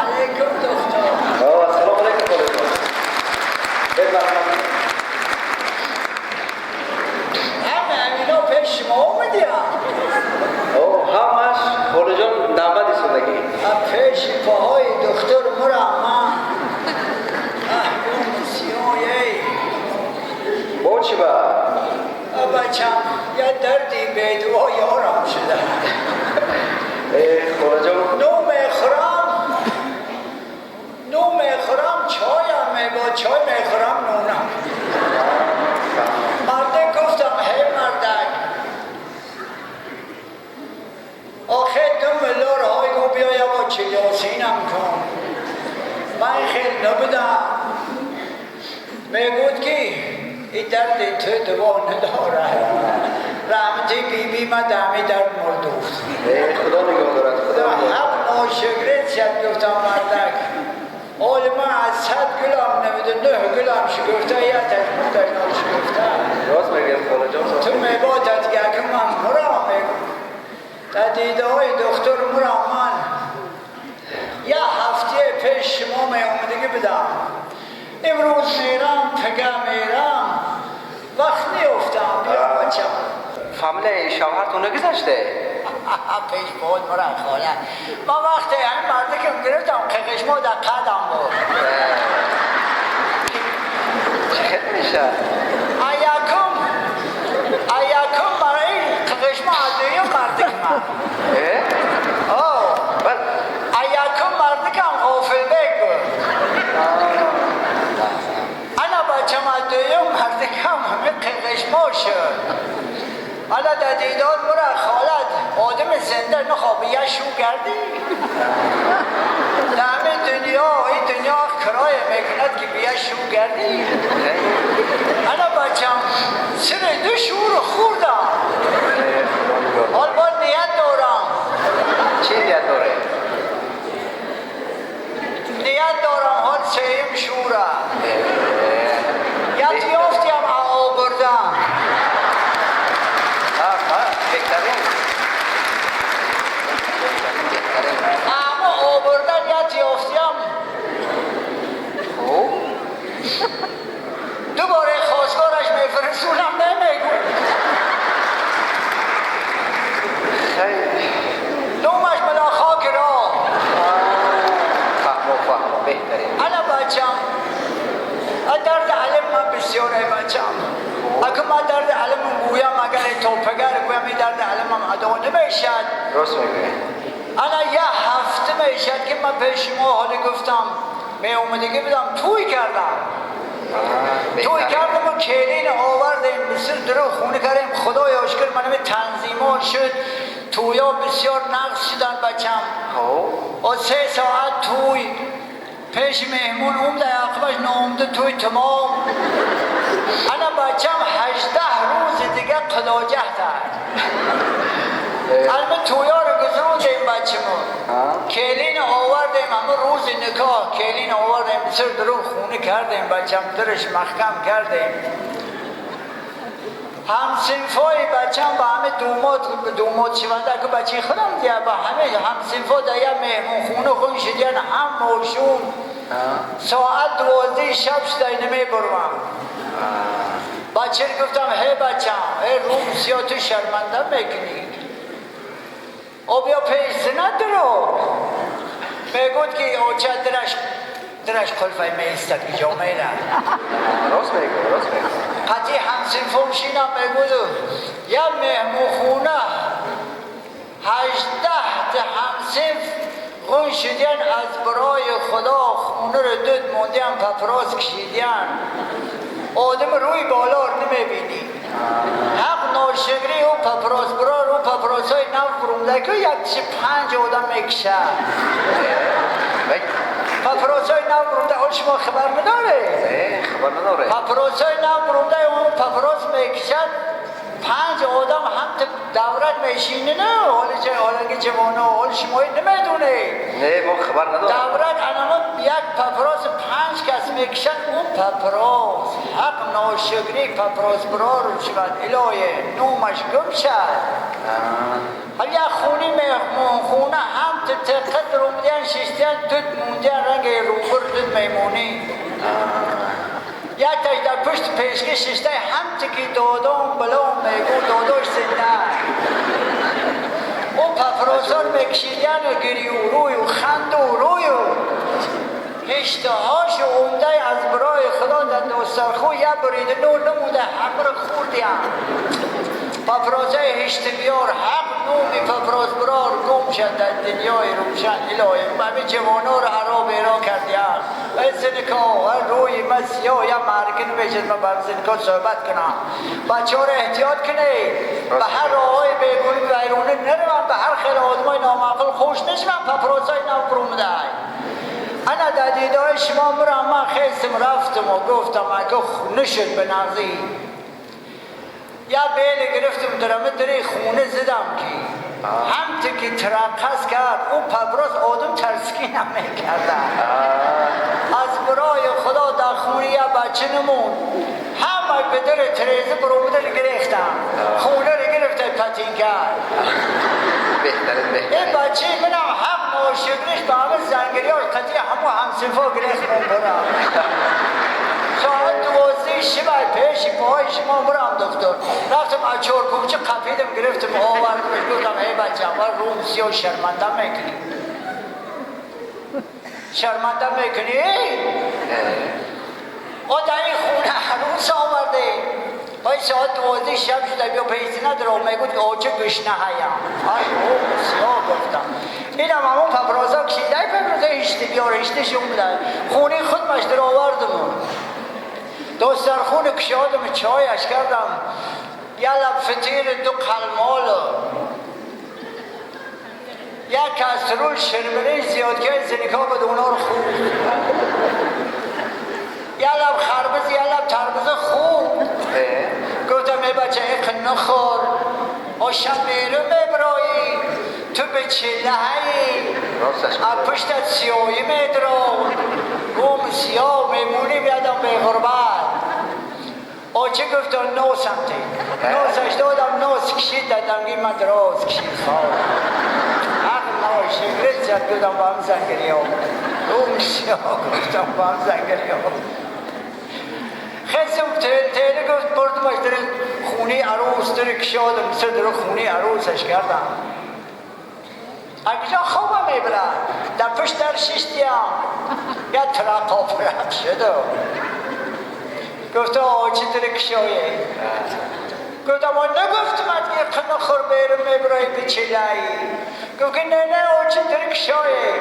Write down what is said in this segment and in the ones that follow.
Алейкум, доктор. Ассалому алейкум, холаҷон. Бед, марҳамат. Ҳама амино пеш шумо омадия. О, ҳамаш, холаҷон, навбат истодагӣ. Пеши поҳои духтур мурам ман. Сиёей. Бо чӣ ба? Бачам, я дарди бедуо ёрам шуда. Э, холаҷон. Ну мехӯрам, ну мехӯрам, чоям мебо, чой мехӯрам, нунам. Марде гуфтам: ҳей, мардак, охе 2 миллион ҳой гу биёя бо чилёсинам кун. Ман хел набудам. Мегӯд ки и дарди ту дуво надорад. Раҳмати биби ма дами дард мурдуфт. Э, худо нигоҳ дорад, худо. Ҳақ ношукрит шад. Гуфтам: мардак, оли ман аз 100 гулам 99 гулам шукуфта, якаш мурдаш ношукуфта. Рост мегӯяд, холаҷон. Ту меботад ки ман мурам, мегӯ, дар дидаҳои духтур мурам. Ман як ҳафтае пеш шумо меомадагӣ будам. Имрӯз мерам, пага мерам, вақт неёфтам. Биё, бачам. Фамилияи шавҳартон нагузаште? Пеш بود мурам, хола. Ман вақте ҳамин мардакам гирифтам, қиқишмо дар қадам буд. Чӣ хел меша? Аякум, аякум барои қиқишмо, аз дуюм мардакма. Э? О. Бал. Аякум мардакам Ғофилбек буд. Ана, бачам, аз дуюм мардакам ҳамин қиқишмо шуд. Ана, дар дидор мура, холат, одами зинда нахоби я шу гардӣ. Дар ҳамин дунё, ин дунё кироя мекунад ки бия шу гардӣ. Ана, бачам, сири ду шӯру хӯрдам. Ҳол бо ният дорам. Чӣ ният доред? Ният дорам ҳол сеюм шӯра. Як ёфтиам, обурдам. Беҳтарин, беҳтарин. Аммо обурдан як ёфтиам. Хуб. Дубора хостгораш мефирсунам, намегӯ. Хеле. Номаш мала хок ро. Фаҳмо, фаҳмо, беҳтарин. Ана, бачам, дарди алим ман бисёре, бачам. Ака, ман дарди алим гӯям, агар топагар гӯям, ин дарди алимам адо намешад. Рост мегӯед. Ана, як ҳафта мешад ки ман пеш шумо ҳоли гуфтам, меомадагӣ будам, тӯй кардам. Тӯй кардам ва келин овардем, бисёр дурӯғ хона кардем. Худоё шукр, манами танзимот шуд, тӯё бисёр нақс шудан, бачам. Хуб. О, 3 соат тӯй пеши меҳмон омда, ақибаш наомда, тӯй тамом. Ана, бачам, 18 рӯзи дига қилоҷаҳт аст. Алма тӯёро гузарондем, бачамон, келин овардем. Ама рӯзи никоҳ келин овардем, бисёр дурӯғ хона кардем, бачам, дурш маҳкам кардем. Ҳамсинфои бачам ба ҳаме думод, думод шиванда ки бачаи худам дия, ба ҳаме ҳамсинфо дар як меҳмонхона хун шидиян ҳамошун. Соат 12 шаб шуда, намебурмам. Бачаро гуфтам: ҳе, бачам, ҳе, рум сиё, ту шарманда мекунӣ, о биё пеш зинат дуро. Мегӯд ки оча дираш қулфай меистад, ки ҷо мера. Рост мегӯ, рост мегӯ. Қатъи ҳамсинфом шинам, мегӯду як меҳмонхона 18 та ҳамсинф ғун шудиян. Аз барои худо хонаро дуд мондиян, папирос кашидиян, одами рӯи болор намебинӣ. Ҳақ ношукрӣ, ӯ папирос бирор, ӯ папиросҳои нав бурумдаку як киши панҷ одам мекушад. Папиросҳои нав бурумда, ҳол шумо хабар надоред? Хабар надоред. Папиросҳои нав бурумда, он папирос мекушад, панҷ одам ҳамта даврат мешинину. Ҳоли ҳолаги ҷавоно, ҳоли шумои намедонед. Не, мо хабар надорем. Даврат анамо як папирос панҷ кас мекушад. Он папирос, ҳақ ношукрӣ, папирос бирор шавад, илоҳе, номаш гум шад. حالا یه خونه مهمون خونه هم تقد رو میدن ششتن دود موندن رنگ روبر دود میمونی یک تاش در پشت پیشکی ششته هم تکی دادام بلام میگو داداش زنده او پفرازان میکشیدن و گریو روی و خند و روی و هشتهاش عمده از برای خدا در دسترخو یه بریده نور نموده همه رو خوردیم. پفرازه هشت بیار حق نومی پفراز برار گم شد در دنیای روشن الهی. همه جوانا رو عراب ایرا کردیم. ای زنکا روی من سیاه یه معرکه نمیشد من با زنکا صحبت کنم. بچه ها رو احتیاط کنید، به هر راه های بیگونی و ایرونه نروم، به هر خیلی آدمای نامعقول خوش نشم. پفرازای نو برومده انا در دیدای شما برم. من خیستم رفتم و گفتم اگه نشد به نغزی یا بیل گرفتم درمه دری خونه زدم که هم تکی ترقص کرد او پبراز آدم ترسکی نمیکرده. از برای خدا در خونه یا بچه نمون همه به در تریزه برومده رو گرفتم، خونه رو گرفته پتین کرد. بهتره بهتره. این بچه منم حق ناشکرش به همه زنگری ها قطعی همو همصنفا گرفت من برم. ساعت 12 شب پیش پای شما برم دکتر. رفتم از چهارکوچه قپیدم گرفتم آوردمش گفتم ای بچه اول روم سیاه شرمنده میکنی، شرمنده میکنی؟ او در این خونه عروس آورده. پای ساعت 12 شب شده بیا پیسی نداره و میگود که آچه گشنه هیم. ای روم سیاه گفتم اینم همون پپرازا کشیده پپرازا هشته بیار هشته شون بوده خونه خود مش در آوردم. دسترخون کشادم چایش کردم یه لب فطیر دو قلمال یک کسرول شرمره زیاد که زنکا بود اونا رو خوب یه لب خربز یه لب تربز خوب. گفتم ای بچه ایق نخور و شب بیرون ببرایی تو به چله هایی از پشتت سیاهی میدرون گم سیاه میمونی بیادم به غربت. آچه گفتم نو سمتی نوسش دادم نوس کشید دادم گی من دراز کشید خواه حق ناشکرت زد. گفتم با هم زنگری ها گم سیاه گفتم با هم زنگری ها خیلی تیل تیل گفت بردمش در خونه عروس در کشادم سر در خونه عروسش کردم. اگه خوابم میبره در پشت در ششتیم یه ترقا پرق شده. گفتم آه چه در کشایه. گفتم آه نگفتم که قنه خور بیرم میبرای به چلایی. گفت که نه نه آه چه در کشایه.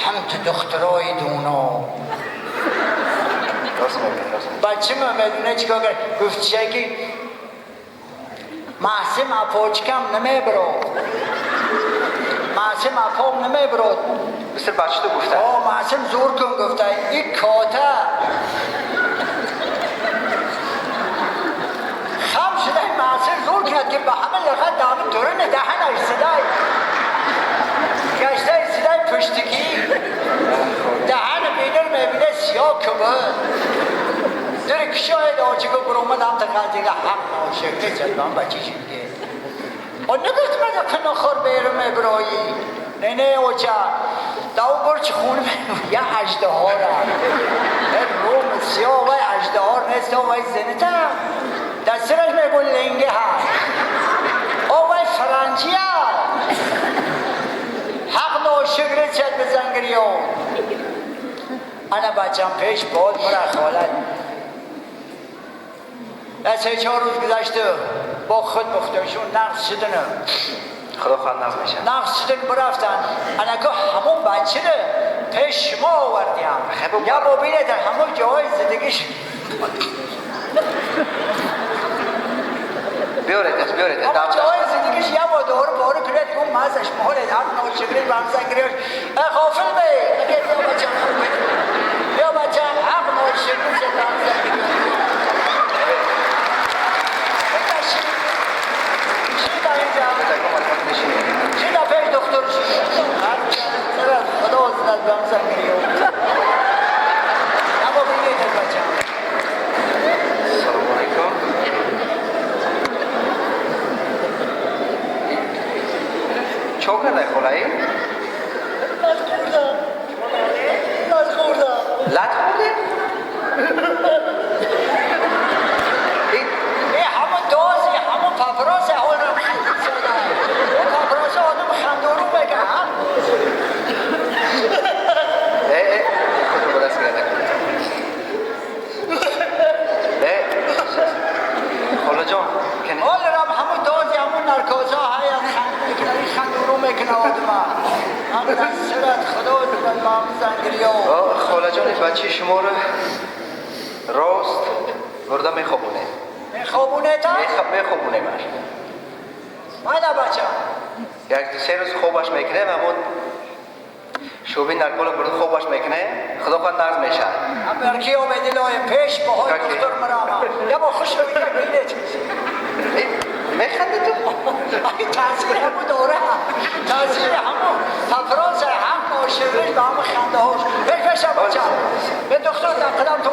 هم تو دخترای دونا بچه من میدونه چیکار کرد. گفت چه محسم اپاچکم نمیبرد، محسم اپام نمیبرد. مثل بچه تو گفته آه محسم زور کن گفته این کاته خم شده. این محسم زور کرد که به همه لغت دهمه درون دهنش صدای گشته صدای پشتگی دهن بینر میبینه سیاه کبه در کشاید آچه که برومد هم تقال دیگه حق ناشکره چند بچه شد که و نگفت من قنه خور بیرم ابرایی نه نه اوچه داو برچ خونه یه اژدها را روم سیاه وای اژدها نیست وای زنده در سرش میگو لنگه ها او وای فرنجی ها حق ناشکره چند به زنگریان. انا بچم پیش بود مرا خالت از 3-4 روز گذشته با خود مختشون نقص شدن. خدا خواهد نقص میشه نقص شدن برفتن. انا که همون بچه رو پیش شما آوردیم یا ببینه در همون جاهای زندگیش بیارید بیارید همون جاهای زندگیش یه با دور بارو کنید اون مزش مهلت هم ناشکری به هم زنگریش غافل بی بگه بیا بچه بیا بچه حق ناشکری شد به هم زنگریش. چی دفعه دکتر خدا زند به هم زنگری اما بگید بچه. سلام علیکم. از سرت خدا دارد با هم زنگری ها. خاله جان، بچه شما رو راست برده میخوابونه. میخوابونه تا؟ میخوابونه باش. مالا بچه. یک دو سه روز خوابش میکنه و همون شعبه نرکال برده خوابش میکنه، خدا خواهد نغز میشه. برکی آمدی لای پیش با های دکتر مرامم. یه با خوش رو میگه بینه چیزی. میخندی تو؟ تاثیر همون دوره هم. تاثیر همون تفراس هم عاشقش به همون خنده هاش. پیش پیش بچه. به دکتر در قدم تو